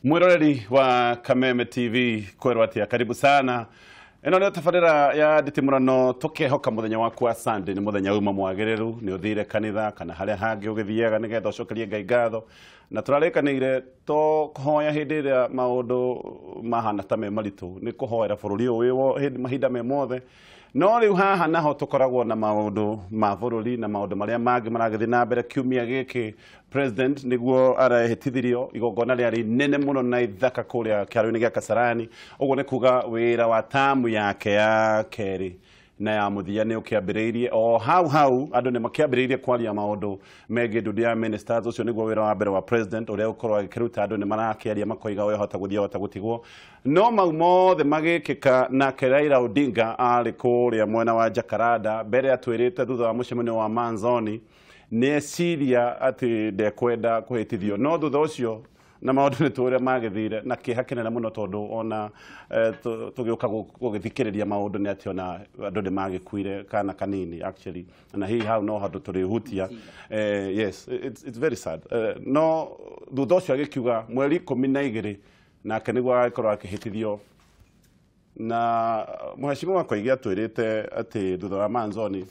Mwiroreri wa Kameme TV kwerwo atia, karibu sana. Ĩno nĩ tabarĩra ya nditimũrano tũkehoka mũthenya waku wa Sunday nĩ mũthenya uma mwagĩrĩru, nĩ ũthire kanitha kana harĩa hangĩ ũgĩthiaga nĩgetha ũcokerie Ngai ngatho. Na tũrarĩkanĩire to kũhoya hĩndĩ ĩrĩa maũndũ mahana ta me maritũ, nĩ kũhoera bũrũri ũyũ wĩ mahinda me mothe. No rĩu haha naho tũkoragwo na maũndũ ma bũrũri na maũndũ marĩa mangĩ maragĩthiĩ na mbere. Kiumia gĩkĩ president nĩguo arehĩtithirio igongona rĩarĩ inene mũno na ithaka kũrĩa kĩharo-inĩ gĩa Kasarani. Ũguo nĩ kuga wĩra wa tamu yake ya kerĩ na ya mũthia nĩ ũkĩambĩrĩirie. O hau hau andũ nĩ makĩambĩrĩirie kwaria maũndũ megiĩ ndundu ya ministers. Ũcio nĩguo wĩra wa mbere wa president ũrĩa ũkorwo agĩkĩruta. Andũ nĩ marakĩaria makoiga ũyũ ahota gũthiĩ ahota gũtigwo, no mau mothe magĩkĩka. Nake Raila Odinga arĩ kũrĩa mwena wa Jacaranda mbere atwĩrĩte thutha wa mũcemanio wa Manzoni nĩ eciria atĩ ndekwenda kũhĩtithio, no thutha ũcio na maũndũ nĩ tũrĩa magĩthire na kĩeha kĩnene mũno, tondũ ona tũgĩũka gũgĩthikĩrĩria maũndũ nĩ atĩ ona andũ nĩ magĩkuire kana kanini actually, na hihi hau no handũ tũrĩhutia. Yes, it's very sad. No thutha ũcio agĩkiuga mweri 12 nake nĩguo agĩkorwo akĩhĩtithio. Na mũhecimiwa Koigi atwĩrĩte atĩ thutha wa Manzoni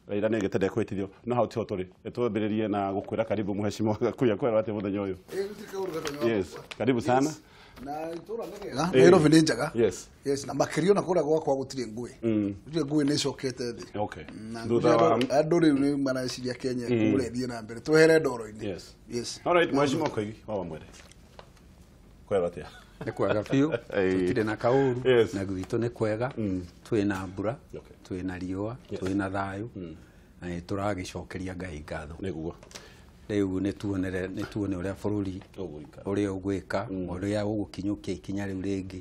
Raila nĩ agĩte ndekwĩhĩtithio, no hau tiho tũrĩ. Twambĩrĩrie na gũkwĩra karibu mũhecimiwa Gakuya kwĩrwo atĩ mũthenya ũyũ. Yes, karibu sana. Na itũra nĩ rĩega, Nairobi nĩ njega. Yes. Yes, na makĩria ona kũrĩa gwakwa gũtirĩ ngũĩ. Gũtirĩ ngũĩ, nĩ ĩcokete thĩ. Na Thutha wa andũ rĩu nĩ mareciria Kenya kũrĩa ĩthiĩ na mbere, twehere ndoro-inĩ. Yes. Yes. All right, mũhecimiwa Koigi wa Wamwere, kwĩrwo atĩa? Nĩ kwega biũ, tũtirĩ na kaũru. Na gwitũ nĩ kwega, twĩna mbura, twĩna riũa, twĩna thayũ, na nĩ tũragĩcokeria Ngai ngatho. Nĩguo. Rĩu nĩ tuonere, nĩ tuone ũrĩa bũrũri ũgũikara, ũrĩa ũgwĩka, ũrĩa ũgũkinyũkia ikinya rĩu rĩngĩ,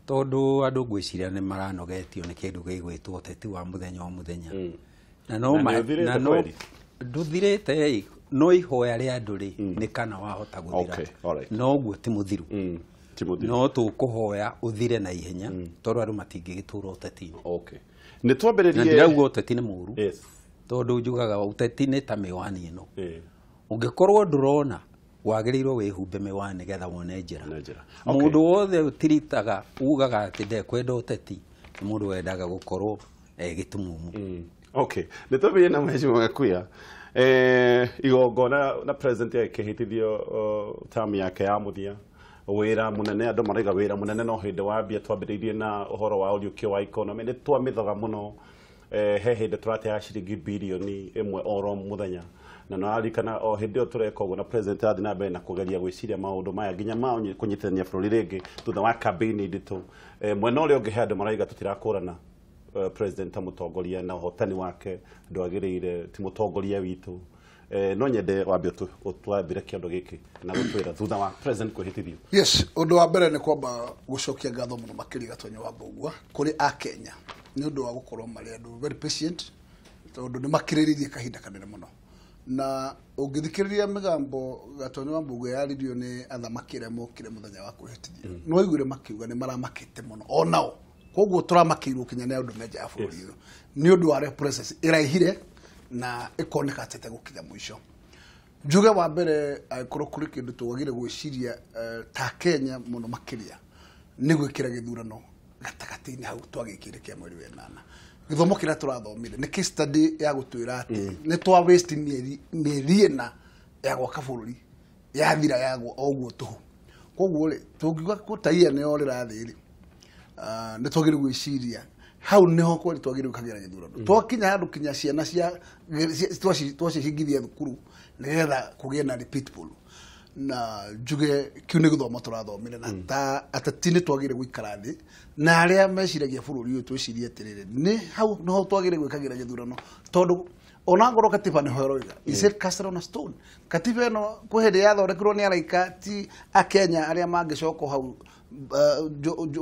tondũ andũ ngwĩciria nĩ maranogetio nĩ kĩndũ gĩgwĩtwo ũteti wa mũthenya o mũthenya. Na no Na nĩ ũthirĩte na no kweri? Ndũthirĩte ĩ, no ihoya rĩa andũ rĩ nĩ kana wahota gũthira. Okay, all right. No ũguo ti mũthiru. Ti mũthiru. No tũkũhoya ũthire na ihenya, tondũ andũ matingĩgĩtũra ũteti-inĩ. Okay, nĩ twambĩrĩrie. Na ndirauga ũteti nĩ mũũru, tondũ njugaga ũteti nĩ ta mĩwani ĩno. Ũngĩkorwo ndũrona, wagĩrĩirwo wĩhumbe mĩwani nĩgetha wone njĩra. Wone njĩra. Okay. Mũndũ wothe ũtiritaga ugaga atĩ ndekwenda ũteti nĩ mũndũ wendaga gũkorwo gĩtumumu. Okay, nĩ twambĩrĩrie na mũhecimiwa Gakuya. Igongona na president akĩhĩtithio term yake ya mũthia, wĩra mũnene, andũ maraiga wĩra mũnene no hĩndĩ wambia. Twambĩrĩirie na ũhoro wa ũriũkio wa economy, nĩ twamĩthoga mũno. He hĩndĩ tũrateaga ciringi 1 birioni oro mũthenya, na nĩwaririkana o hĩndĩ ĩyo tũreka ũguo na president arathiĩ na mbere na kũgeria gwĩciria maũndũ maya nginya ma kũnyitithania bũrũri rĩngĩ thutha wa campaign nditũ. Mwena ũrĩa ũngĩ he andũ maraiga tũtirakũrana president ta mũtongoria na ũhotani wake ndwagĩrĩire, ti mũtongoria witũ. No nyende wambe ũtwambĩre kĩondo gĩkĩ na gũtwĩra thutha wa president kwĩhĩtithio. Yes, ũndũ wa mbere nĩ kwamba gũcokia ngatho mũno makĩria Gatonyo wa Mbũgua kũrĩ akenya nĩ ũndũ wa gũkorwo marĩ andũ very patient, tondũ nĩ makĩrĩrĩirie kahinda kanene mũno. Na ũngĩthikĩrĩria mĩgambo Gatonyo wa Mbũgua yaririo nĩ athamaki arĩa mokire mũthenya wa kwĩhĩtithio, nĩ waiguire makiuga nĩ maramakĩte mũno onao. Koguo tũramakĩirwo kinya nĩ andũ me nja ya bũrũri ũyũ nĩ ũndũ wa ũrĩa process ĩraihire na ĩkoneka atĩ gũkinya mũico. Njuge wa mbere, angĩkorwo kũrĩ kĩndũ twagire gwĩciria ta Kenya mũno makĩria nĩ gwĩkĩra gĩthurano gatagatĩ-inĩ hau twagĩkĩire kĩa mweri wa ĩnana. Gĩthomo kĩrĩa tũrathomire nĩ case study ya gũtwĩra atĩ nĩ twa waste mĩeri 4 ya gwaka bũrũri, yathira yagwo o ũguo tũhũ. Koguo rĩ, tũngiuga kũtaia nĩyo rĩrathiĩ rĩ, nĩ twagĩrĩirwo gwĩciria hau nĩho kweri twagĩrĩirwo gwĩkagĩra gĩthurano twakinya handũ kinya ciana cia twacihingithia thukuru nĩgetha kũgĩe na repeat poll. Na njuge kĩu nĩ gĩthomo tũrathomire, na ta ateti nĩ twagĩrĩire gũikara thĩ na arĩa meciragia bũrũri ũyũ twĩcirie atĩrĩrĩ, nĩ hau nĩho twagĩrĩire gwĩkagĩra gĩthurano, tondũ ona ngorwo katiba nĩho ĩroiga, is it casted on a stone? Katiba ĩno kwĩ hĩndĩ yathondekirwo nĩ araika, ti akenya arĩa mangĩcoka hau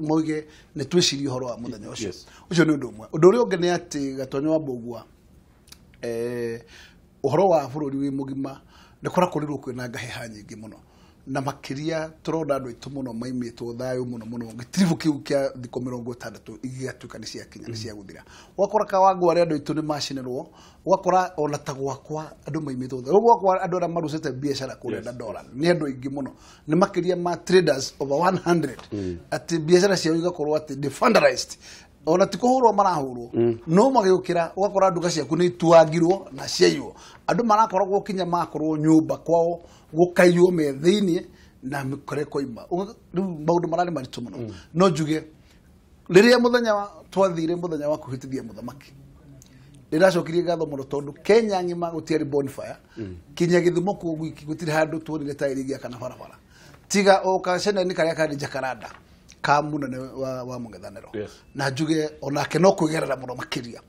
moige nĩ twĩcirie ũhoro wa mũthenya ũcio. Ũcio nĩ ũndũ ũmwe. Ũndũ ũrĩa ũngĩ nĩ atĩ Gatonyo wa Mbũgua, ũhoro wa bũrũri wĩ mũgima nĩ kũrakorirwo kwĩna ngahĩha nyingĩ mũno. Na makiria turona andu aitu muno maimitwo thayo muno muno gitiribu kiu kia thiko 60 igigatuika ni cia kinya ni cia guthira. Ugakora Kawango aria andu aitu ni macinirwo, ugakora ona ta gwakwa andu maimitwo thayo, gwakwa andu aria marucite biacara kuria na dola ni andu aingi muno, ni makiria ma traders over 100 ati biacara ciao igakorwo ati defunderized, ona ti kuhurwo marahurwo no magiukira ugakora nduka ciaku ni ituangirwo na ciaiywo, andu marakoragwo kinya makorwo nyumba kwao gukaiywo me thiini na mikore koima. Riu maundu marari maritu muno. No njuge riria muthenya twathire muthenya wa kuhitithia muthamaki, ndiracokirie ngatho muno tondu Kenya ng'ima gutiari bonfire, kinya Githumo kuu gwiki gutiri handu tuonire tairi giakana barabara tiga o kaceneni karia kari Jacaranda ka munene wa mũng'ethanĩro. Na njuge onake no kwĩgerera mũno makĩria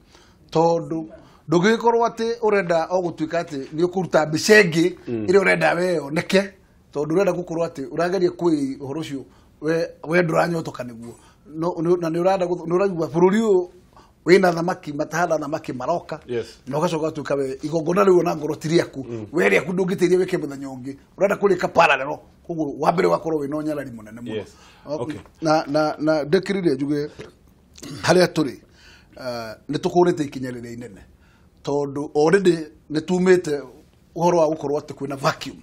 tondu ndũngĩgĩkorwo atĩ ũrenda o gũtuĩka atĩ nĩ ũkũruta mbica ĩngĩ ĩrĩa ũrenda we oneke, tondu ũrenda gũkorwo atĩ ũrageria kwĩ ũhoro ũcio we ndũranyotoka nĩguo, na nĩ ũrenda nĩ ũraigua bũrũri ũyũ wĩna thamaki matahana thamaki maroka, na ũgacoka ũgatuĩka we igongona rĩu ona ngoro ti rĩaku, we rĩaku ndũngĩtĩria wĩke mũthenya ũngĩ, ũrenda kũrĩka parallel, koguo wa mbere ũgakorwo wĩna ũnyarari mũnene mũno. Na ndĩkĩrire njuge harĩa tũrĩ nĩ tũkũrĩte ikinya rĩrĩa inene tondu already nĩ tumĩte ũhoro wa gũkorwo atĩ kwĩna vacuum.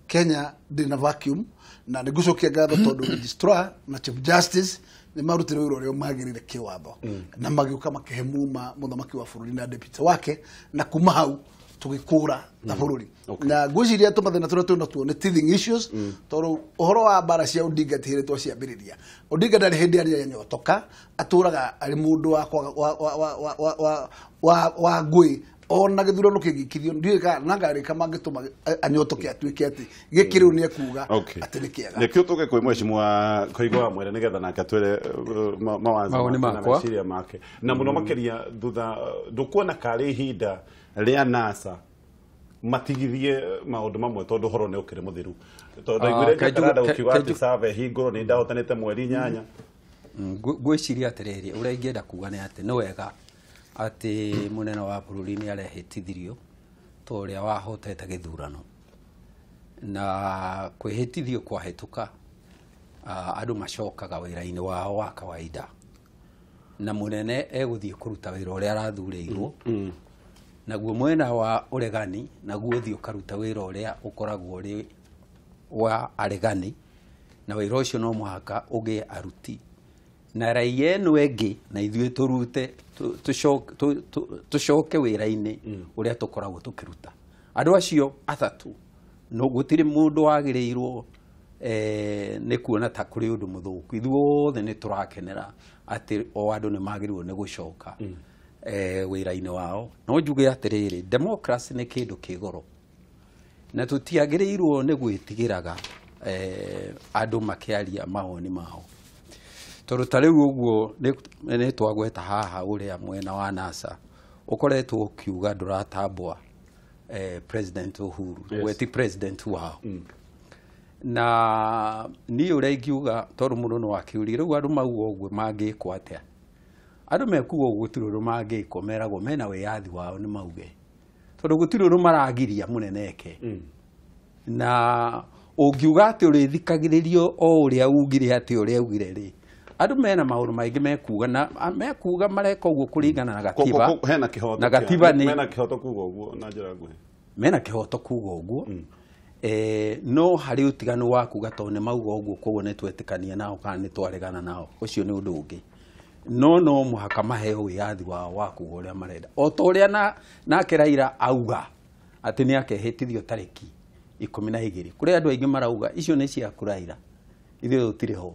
Kenya ndĩrĩ na vacuum, na nĩ ngũcokia ngatho tondu registrar na chief justice nĩ marutire wĩra ũrĩa magĩrĩire kĩwatho, na magĩũka makĩhe muma mũthamaki wa bũrũri na deputy wake, na kuma hau tũgĩkũra ta bũrũri. Na ngwĩciria tũmathĩna tũrĩa twĩ natuo nĩ teething issues, tondũ ũhoro wa mbara cia Odinga ti hĩndĩ twaciambĩrĩria. Odinga ndarĩ hĩndĩ arĩ anyotoka, atũraga arĩ mũndũ wa ngũĩ, ona gĩthurano kĩngĩkithio ndiũĩ kana ngarĩka mangĩtũma anyotoke atuĩke atĩ gĩkĩ rĩu nĩ ekuga atĩ nĩ kĩega. Nĩkĩo tũke kwĩ mheshimiwa Koigo wa Mwere nĩgetha nake atwĩre mawazo na meciria make, na mũno makĩria thutha ndũkuona karĩ ihinda rĩa NASA matigithie maũndũ mamwe tondu ũhoro nĩ ũkĩrĩ mũthiru, tondu ndaiguire Jacaranda ũkiuga atĩ survey hingũrwo nĩ ndahotanĩte mweri 8. Ngwĩciria atĩrĩrĩ, ũrĩa ingĩenda kuga nĩ atĩ nĩ wega atĩ mũnene wa bũrũri nĩ arehĩtithirio ta ũrĩa wahotete gĩthurano, na kwĩhĩtithio kwahĩtũka andũ macokaga wĩra-inĩ wao wa kawaida, na mũnene egũthiĩ kũruta wĩra ũrĩa arathurĩirwo, naguo mwena wa ũregani naguo ũthiĩ ũkaruta wĩra ũrĩa ũkoragwo ũrĩ wa aregani, na wĩra ũcio no mũhaka ũgĩe aruti na raia ĩno ĩngĩ, na ithuĩ tũrute tũcoke wĩra-inĩ ũrĩa tũkoragwo tũkĩruta. Andũ acio atatũ no gũtirĩ mũndũ wagĩrĩirwo nĩ kuona ta kũrĩ ũndũ mũthũku. Ithuothe nĩ tũrakenera atĩ o andũ nĩ magĩrĩirwo nĩ gũcoka wĩra-inĩ wao. No njuge atĩrĩrĩ, democracy nĩ kĩndũ kĩ goro, na tũtiagĩrĩirwo nĩ gwĩtigĩraga andũ makĩaria mawoni mao, tondũ ta rĩu ũguo nĩ twagweta haha ũrĩa mwena wa NASA ũkoretwo ũkiuga ndũratambũa President Uhuru, we ti president wao. Na niĩ ũrĩa ingiuga tondũ mũndũ no akĩũrie rĩu andũ mauga ũguo mangĩkwo atĩa, andũ mekuga ũguo gũtirĩ ũndũ mangĩkwo, meragwo mena wĩyathi wao nĩ mauge, tondũ gũtirĩ ũndũ maragiria mũnene eke. Na ũngiuga atĩ ũrĩthikagĩrĩrio o ũrĩa ugire atĩ ũrĩa ugire rĩ, andũ mena maũndũ maingĩ mekuga, na mekuga mareka ũguo kũringana na gatiba. Hena kĩhoto, na gatiba nĩ mena kĩhoto kuga ũguo na njĩra nguhĩ, mena kĩhoto kuga ũguo. No harĩ ũtiganu wa kuga tondũ nĩ mauga ũguo koguo nĩ twetĩkania nao kana nĩ twaregana nao, ũcio nĩ ũndũ ũngĩ. No no mũhaka maheo wĩyathi wao wa kuga ũrĩa marenda, o ta ũrĩa nake Raila auga atĩ nĩ akehĩtithio tarĩki 12. Kũrĩ andũ aingĩ marauga icio nĩ ciaku Raila, ithuĩ tũtirĩ ho.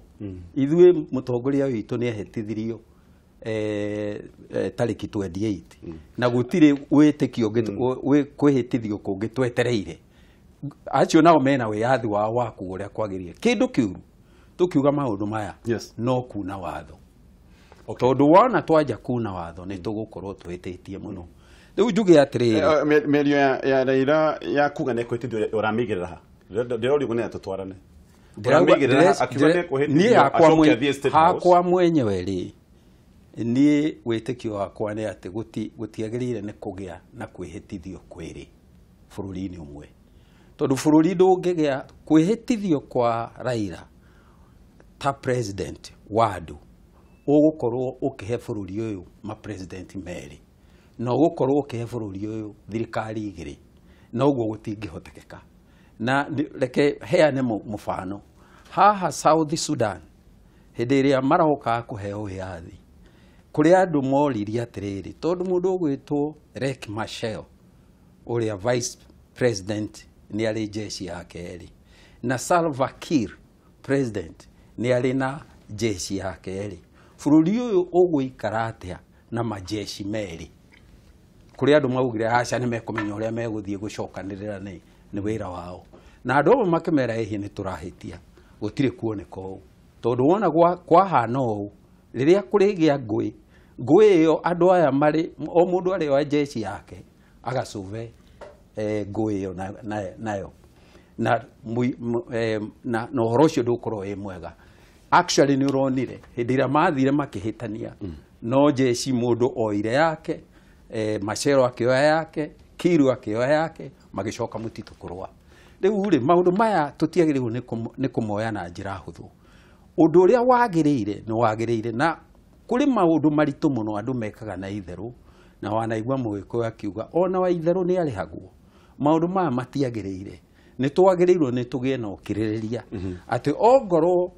Ithuĩ mũtongoria witũ nĩ ehĩtithirio tarĩki 28, na gũtirĩ wĩtĩkio ũngĩ kwĩhĩtithio kũngĩ twetereire. Acio nao mena wĩyathi wao wa kuga ũrĩa kwagĩrĩire. Kĩndũ kĩũru tũkiuga maũndũ maya no kuna watho, tondũ wona twanja kuna watho nĩ tũgũkorwo twĩtĩtie mũno. Rĩu njuge atĩrĩrĩ, mĩario ya Raila ya kuga nĩ kwĩhĩtithio ũramĩigĩrĩra ha? Ndĩrorio nĩ tũtwarane. Niĩ hakwa mwenyewe rĩ, niĩ wĩtĩkio wakwa nĩ atĩ gũtiagĩrĩire nĩ kũgĩa na kwĩhĩtithio kwĩrĩ bũrũri-inĩ ũmwe, Tondũ bũrũri ndũngĩgĩa kwĩhĩtithio kwa Raila ta president wa andũ, ũgũkorwo ũkĩhe bũrũri ũyũ ma president merĩ, na ũgũkorwo ũkĩhe bũrũri ũyũ thirikari igĩrĩ, na ũguo gũtingĩhotekeka. Na reke heane mũbano haha South Sudan, hĩndĩ ĩrĩa maroka kũheo wĩyathi, kũrĩ andũ moririe atĩrĩrĩ, tondũ mũndũ ũgwĩtwo Riek Machar ũrĩa vice president nĩ arĩ jeshi yake rĩ, na Salva Kiir president nĩ arĩ na jeshi yake rĩ, bũrũri ũyũ ũgũikara atĩa na majeshi merĩ? Kũrĩ andũ maugire aca, nĩ mekũmenya ũrĩa megũthiĩ gũcokanĩrĩra nĩ wĩra wao. Na andũ amwe makĩmera ĩhĩ nĩ tũrahĩtia, gũtirĩ kuoneka ũũ, tondũ wona kwahana ũũ, rĩrĩa kũrĩgĩa ngũĩ, ngũĩ ĩyo andũ aya marĩ o mũndũ arĩ wa jeshi yake agacuve ngũĩ ĩyo nayo na na ũhoro ũcio ndũgũkorwo wĩ mwega. Actually nĩ ũronire hĩndĩ ĩrĩa mathire makĩhĩtania, no jeshi mũndũ oire yake, Machar akĩoya yake, Kiru akĩoya yake, magĩcoka mũtitũ kũrũa. Rĩu rĩ, maũndũ maya tũtiagĩrĩirwo nĩ kũmoya na njĩra hũthũ. Ũndũ ũrĩa wagĩrĩire nĩ wagĩrĩire, na kũrĩ maũndũ maritũ mũno andũ mekaga na itherũ, na wanaigua Mũgĩkũyũ akiuga ona wa itherũ nĩ arĩhagwo. Maũndũ maya matiagĩrĩire, nĩ twagĩrĩirwo nĩ tũgĩe na ũkirĩrĩria atĩ ongorwo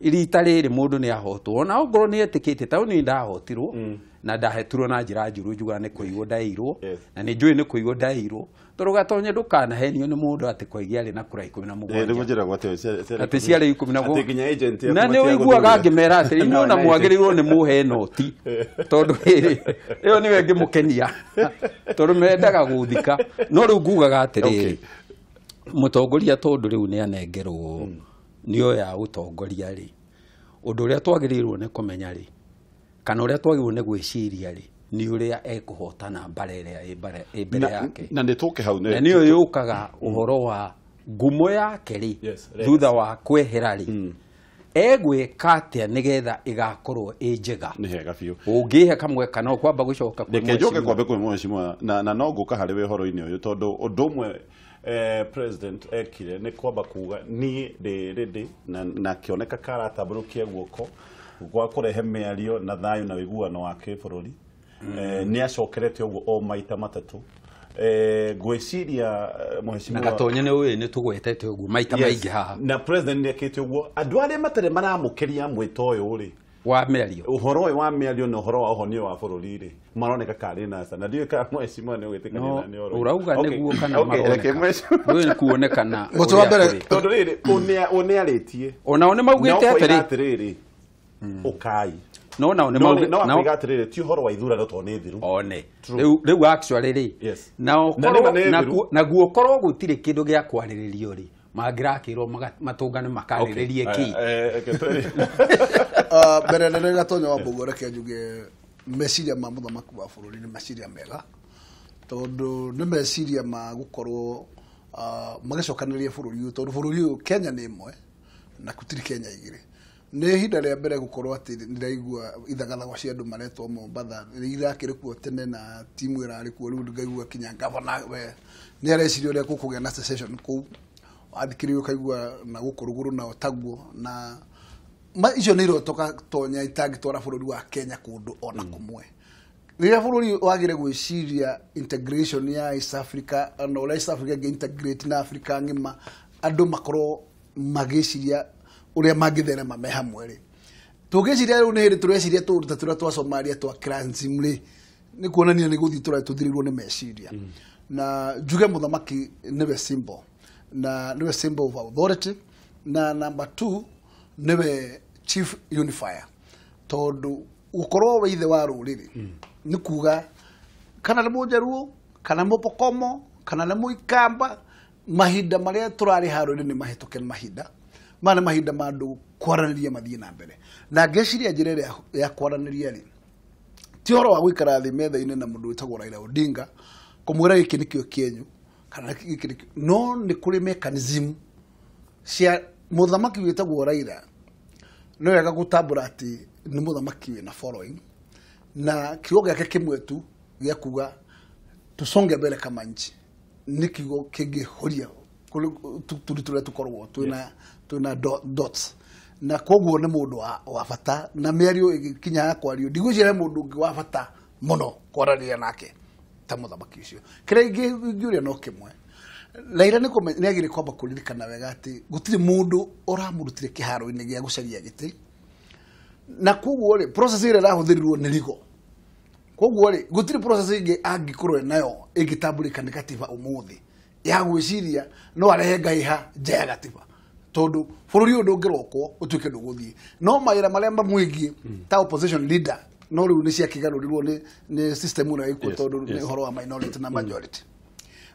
rita rĩrĩ mũndũ nĩ ahotwo, ona ongorwo nĩ etĩkĩtie, ta niĩ ndahotirwo na ndahetirwo na njĩra njũru, njugaga nĩ kũiywo ndaiyirwo, na nĩ njũĩ nĩ kũiywo ndaiyirwo, tondũ Gatonye ndũkanahenio nĩ mũndũ atĩ koigia arĩ na kura 17. Nĩguo njĩragwo atĩ atĩ ciarĩ 17, na nĩ ũiguaga ngĩmera atĩ inyuĩ ona mwagĩrĩirwo nĩ mũhe noti, tondũ rĩrĩ ĩyo nĩyo ĩngĩmũkenia, tondũ mendaga gũthika. No rĩu ngugaga atĩrĩrĩ, mũtongoria tondũ rĩu nĩ anengerwo nĩ oya ũtongoria rĩ, ũndũ ũrĩa twagĩrĩirwo nĩ kũmenya rĩ, kana ũrĩa twagĩrĩirwo nĩ gwĩciria rĩ, nĩ ũrĩa ekũhotana mbara ĩrĩa ĩ mbere yake. Na nĩ tũke hau, na nĩyo yũkaga ũhoro wa ngumo yake rĩ, thutha wa kwehera rĩ, egwĩka atĩa nĩgetha ĩgakorwo ĩ njega. Nĩ hega biũ. Ũngĩhe kamwe kana ũkwamba gũcoka kwĩ Reke njoke kwambe kwĩ mheshimiwa, na no ngũka harĩ we ũhoro-inĩ ũyũ, tondũ ũndũ ũmwe president ekire nĩ kwamba kuga niĩ ndĩ ready, na kĩoneka karatambũrũkia guoko gwa kũrehe mĩario na thayũ na ũiguano wa kĩbũrũri. Nĩ acokerete ũguo o maita matatũ. Ngwĩciria mheshimiwa na Gatonye nĩ ũĩ nĩ tũgwetete ũguo maita maingĩ haha, na president nĩ ekĩte ũguo. Andũ arĩa matarĩ maramũkĩria mwĩto ũyũ rĩ, wa mĩario, ũhoro ũyũ wa mĩario na ũhoro wa ũhonio wa bũrũri rĩ, maroneka karĩ nasa, na ndiũĩ kana mheshimiwa nĩ ũgwĩtĩkania na nĩ ũhoro ũrauga nĩguo kana maroneka nĩ kuonekana. Tondũ rĩrĩ ũ nĩ arĩtie, onao nĩ maugĩte atĩrĩrĩ, ũkai no nao nĩ maugĩte, no akoiga atĩrĩrĩ, ti ũhoro wa ithurano tondũ nĩ thiru one rĩu actually rĩ, naguo korwo gũtirĩ kĩndũ gĩa kwarĩrĩrio rĩ, mangĩrakĩrwo matũngane makarĩrĩrie kĩ. Mbere nene Gatonye wa Mbũgua, reke njuge meciria ma mũthamaki wa bũrũri nĩ meciria mega, tondũ nĩ meciria ma gũkorwo magĩcokanĩrĩria bũrũri ũyũ, tondũ bũrũri ũyũ Kenya nĩ ĩmwe na gũtirĩ Kenya igĩrĩ. Nĩ ihinda rĩa mbere gũkorwo atĩ nĩndĩraigua ithagathago cia andũ maretwo Mombatha, irakĩrĩ kuo tene na timu ĩrarĩ kuo, rĩu ngaigua kinya gavana we nĩ areciria ũrĩa gũkũgĩa na secession kũu, wathikĩrĩria ũkaigua na gũkũ rũgũrũ nao taguo, na icio nĩ iroto Gatonya itangĩtwara bũrũri wa Kenya kũndũ ona kũmwe. Rĩrĩa bũrũri wagĩre gwĩciria integration ya East Africa, na ũrĩa East Africa ĩngĩ integrate na Africa ng'ima, andũ makorwo magĩciria ũrĩa mangĩtherema me hamwe rĩ, tũngĩciria rĩu nĩ hĩndĩ tũreciria tũũndũ ta tũrĩa twa Somalia twa Clansm rĩ, nĩ kuonania nĩ gũthiĩ tũrathiĩ tũthirĩirwo nĩ meciria. Na njuge mũthamaki nĩwe symbol, na nĩwe symbol of authority, na number 2 nĩwe chief unifier, tondũ gũkorwo wĩ ithe wa rũrĩrĩ nĩ kuga kana nĩ Mũnjaruo, kana Mũpokomo, kana nĩ Mũikamba, mahinda marĩa tũrarĩ harũrĩ nĩ mahĩtũke mahinda maya, nĩ mahinda ma andũ kwaranĩria mathiĩ na mbere. Na ngeciria njĩra ĩrĩa ya kwaranĩria rĩ, ti ũhoro wa gũikara thĩ metha-inĩ na mũndũ wĩtagwo Raila Odinga kũmwĩra gĩkĩ nĩkĩo kĩenyu kana gĩkĩ nĩkĩo, no nĩ kũrĩ mechanism cia mũthamaki wĩtagwo Raila. Nĩ wega gũtambũra atĩ nĩ mũthamaki wĩna following, na kiugo gĩake kĩmwe tu gĩa kuga tusonge mbere kama nchi nĩ kiugo kĩngĩhoria turi turia tukorwo twina dots na koguo nĩ mũndũ wa bata na mĩario ĩgĩkinya ya kwario ndigwĩciria mũndũ ũngĩ wa bata mũno kwaranĩria nake ta mũthamaki ũcio. Kĩrĩa ingĩũria no kĩmwe, Raila nĩ agĩrĩire kwamba kũririkana wega atĩ gũtirĩ mũndũ ũramũrutire kĩharo-inĩ gĩa gũcaria gĩtĩ, na koguo rĩ process ĩrĩa ĩrahũthĩrirwo nĩ legal. Koguo rĩ gũtirĩ process ĩngĩ angĩkorwo nayo ĩngĩtambũrĩka nĩ gatiba ũmũthĩ ya gwĩciria no arehe ngaiha nja ya gatiba, tondũ bũrũri ũyũ ndũngĩrokwo ũtuĩke ndũgũthiĩ. No mawĩra marĩa mamwĩgiĩ ta opposition leader no rĩu nĩ ciakĩgarũrirwo nĩ system ĩrĩa ĩkuo, tondũ nĩ ũhoro wa minority na majority.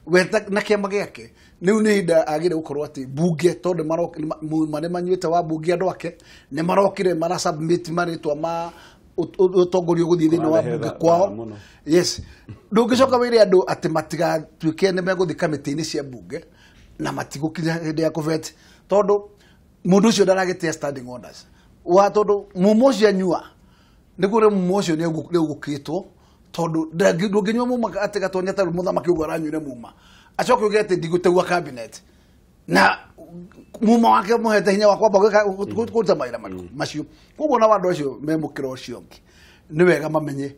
We na kĩama gĩake rĩu nĩ ihinda agĩrĩire gũkorwo atĩ bunge, tondũ nĩ manyuĩte wa bunge andũ ake nĩ marokire mara submit marĩtwa ma ũtongoria ũgũthiĩ thĩinĩ wa bunge kwao. Yes, ndũngĩcoka wĩre andũ atĩ matigatuĩke nĩ megũthiĩ kamĩtĩ-inĩ cia bunge na matigũkinya hĩndĩ ya kũvet, tondũ mũndũ ũcio ndaragĩtĩa standing orders wa, tondũ mumo ũcio anyua nĩguo rĩ mumo ũcio nĩ ũgũkĩtwo, tondũ ndũngĩnyua muma atĩ Gatonya ta mũthamaki ũguo aranyuire muma acoke uge atĩ ndigũteua cabinet na muma wake mũhete hinya wa kwamba kũruta mawĩra macio. Koguo na andũ acio me mũkĩra ũcio ũngĩ nĩ wega mamenye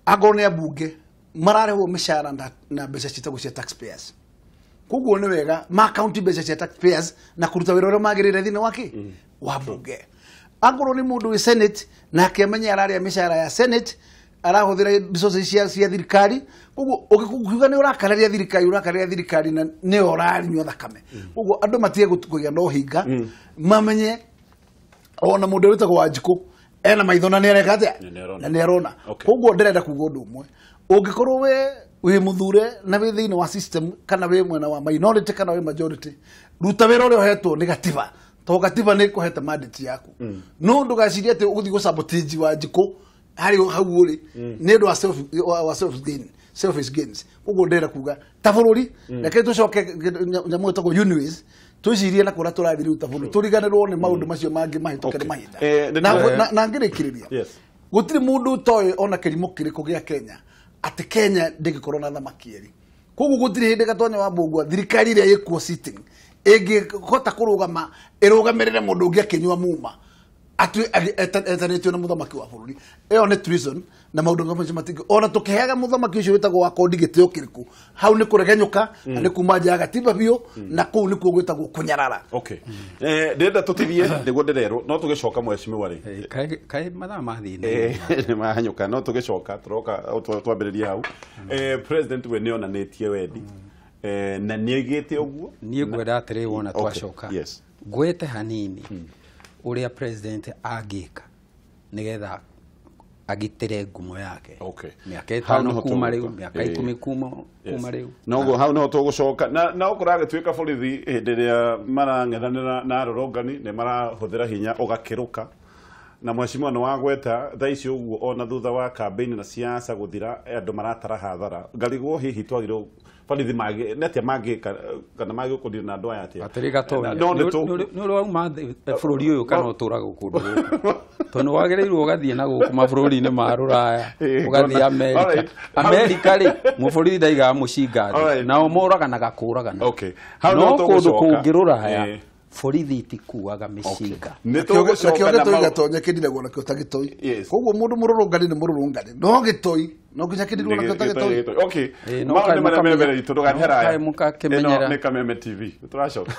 angorwo nĩ ambunge mararĩhwo mĩcara na mbeca ciĩtagwo cia taxpayers. Koguo nĩ wega ma county mbeca cia taxpayers na kũruta wĩra ũrĩa magĩrĩire thĩinĩ wa wa bunge. Angorwo nĩ mũndũ wĩ senate nake amenye ararĩa mĩcara ya senate, arahũthĩra resources cia thirikari. Koguo ũngĩkiuga nĩ ũrakararia thirikari, ũrakararia thirikari na nĩyo ũranyua thakame. Koguo andũ matige kũgĩa na ũhinga, mamenye ona mũndũ wĩtagwo Wanjikũ ena maitho na nĩ areka atĩa na nĩ arona. Koguo ndĩrenda kuga ũndũ ũmwe, ũngĩkorwo we wĩ mũthure na wĩ thĩinĩ wa system kana wĩ mwena wa minority kana wĩ majority, ruta wĩra ũrĩa ũhetwo nĩ gatiba, tondũ gatiba nĩ ĩkũhete mandate yaku. No ndũgacirie atĩ ũgũthiĩ gũsabotage Wanjikũ harĩ hau ũrĩ nĩ ũndũ wa selfish gains. Koguo ndĩrenda kuga ta bũrũri reke tũcoke nyamũ ĩtagwo Uniways, twĩcirie na kũrĩa tũrathiĩ rĩu ta bũrũri, tũriganĩrwo nĩ maũndũ macio mangĩ mahĩtũke nĩ mahinda. Na ngĩrĩkĩrĩria, gũtirĩ mũndũ ũtoĩ ona kĩrimũ kĩrĩkũ gĩa Kenya atĩ Kenya ndĩngĩkorwo na thamaki erĩ. Koguo gũtirĩ hĩndĩ Gatonya wa Mbũgua thirikari ĩrĩa ĩkuo sitting ĩngĩhota kũrũgama ĩrũgamĩrĩre mũndũ ũngĩ akĩnyua muma etanĩtio na mũthamaki wa bũrũri. Ĩyo nĩ treason na maũndũ macio matingĩ. Ona tũkĩheaga mũthamaki ũcio wĩtagwo wa kondi gĩtĩo kĩrĩkũ, hau nĩ kũregenyũka na nĩ kuma nja ya gatiba biũ, na kũu nĩkuo gwĩtagwo kũnyarara. Okay, ndĩrenda tũtithie nĩguo ndĩrerwo, no tũgĩcoka mheshimiwa rĩ kaĩ mathaa mathiĩ nĩ mahanyũka, no tũgĩcoka tũroka twambĩrĩrie hau. President we nĩ onanĩtie wendi na nĩ oigĩte ũguo. Niĩ ngwenda atĩrĩ, wona twacoka ngwete hanini ũrĩa president angĩka nĩgetha agitĩre ngumo yake. Mĩaka 5 kuma rĩu, mĩaka 10 kuma rĩu. Noguo hau no tũgũcoka na okorwo agĩtuĩka borithi hĩndĩ ĩrĩa marang'ethanĩra na arũrũngani nĩ marahũthĩra hinya ũgakĩrũka. Na mheshimiwa nĩ wagweta thaa ici ũguo ona thutha wa campaign na siasa gũthira andũ maratara hathara. Ngarigwo hihi twagĩrĩirwo borithi nĩ atĩa mangĩka kana magĩkũndira na andũ aya atĩa? Atĩrĩ Gatonya, nĩ ũrĩ wauma bũrũri ũyũ kana ũtũraga kũndũ gũkũ? Tondũ wagĩrĩirwo ũgathiĩ na gũkũ mabũrũri-inĩ ma rũraya, ũgathiĩ Amerika. Amerika rĩ, mũborithi ndaigaga mũcinga thĩ, nao moraganaga kũragana. No kũndũ kũngĩ rũraya borithi itikuaga mĩcinga. Nakĩo gĩtoi Gatonya kĩndiragwo nakĩo ta gĩtoi. Koguo mũndũ mũrũrũngani nĩ mũrũrũngani, no gĩtoi no nginya kĩndirwo nakĩo ta gĩtoi. Okay, maũndũ marĩa me mbere itũ ndũgathiĩ haraya. Ĩno nĩ Kameme TV, tũracoka.